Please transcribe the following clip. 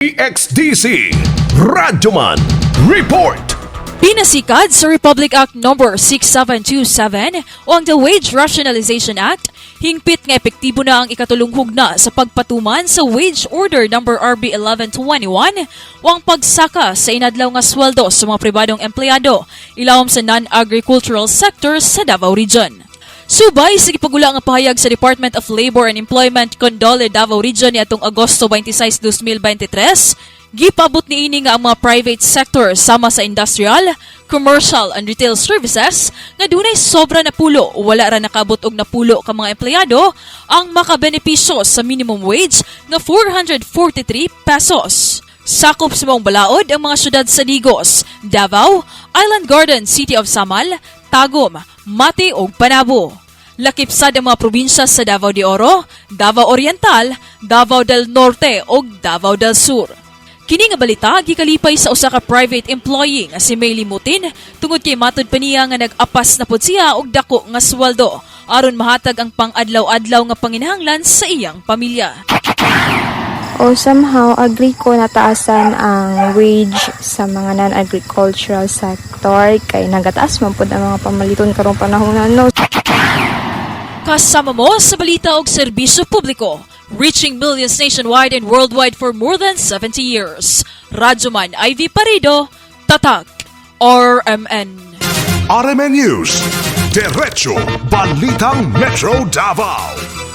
DXDC Radyoman Report. Pinasikad sa Republic Act No. 6727 o ang the Wage Rationalization Act, hingpit nga epektibo na ang ikatulong hugna sa pagpatuman sa Wage Order No. RB 1121 o ang pagsaka sa inadlaw nga sweldo sa mga pribadong empleyado ilawom sa non-agricultural sector sa Davao Region. Subay sa gipagula nga pahayag sa Department of Labor and Employment Condole Davao Region niadtong Agosto 26, 2023, gipabot niini nga ang mga private sector sama sa industrial, commercial and retail services nga dunay sobra napulo o wala ra nakabot og napulo ka mga empleyado ang makabenepisyo sa minimum wage nga 443 pesos. Sakop sa maong balaod ang mga syudad sa Digos, Davao, Island Garden, City of Samal, Tagum, Mati ug Panabo. Lakip sad ang mga probinsya sa Davao de Oro, Davao Oriental, Davao del Norte ug Davao del Sur. Kini nga balita gikalipay sa usa ka private employee nga si Mayli Mutin tungod kay matud pa niya nga nag-apas na pud siya og dako nga sweldo aron mahatag ang pang-adlaw-adlaw nga panginahanglan sa iyang pamilya. O somehow agree ko na taasan ang wage sa mga non-agricultural sector kay nagataas man pud ang mga pamaliton karong panahon na, no. Kasama mo sa balita og serbisyo publiko, reaching millions nationwide and worldwide for more than 70 years. Radyoman Ivy Parido, Tatak, RMN. RMN News. Diretso Balitang Metro Davao.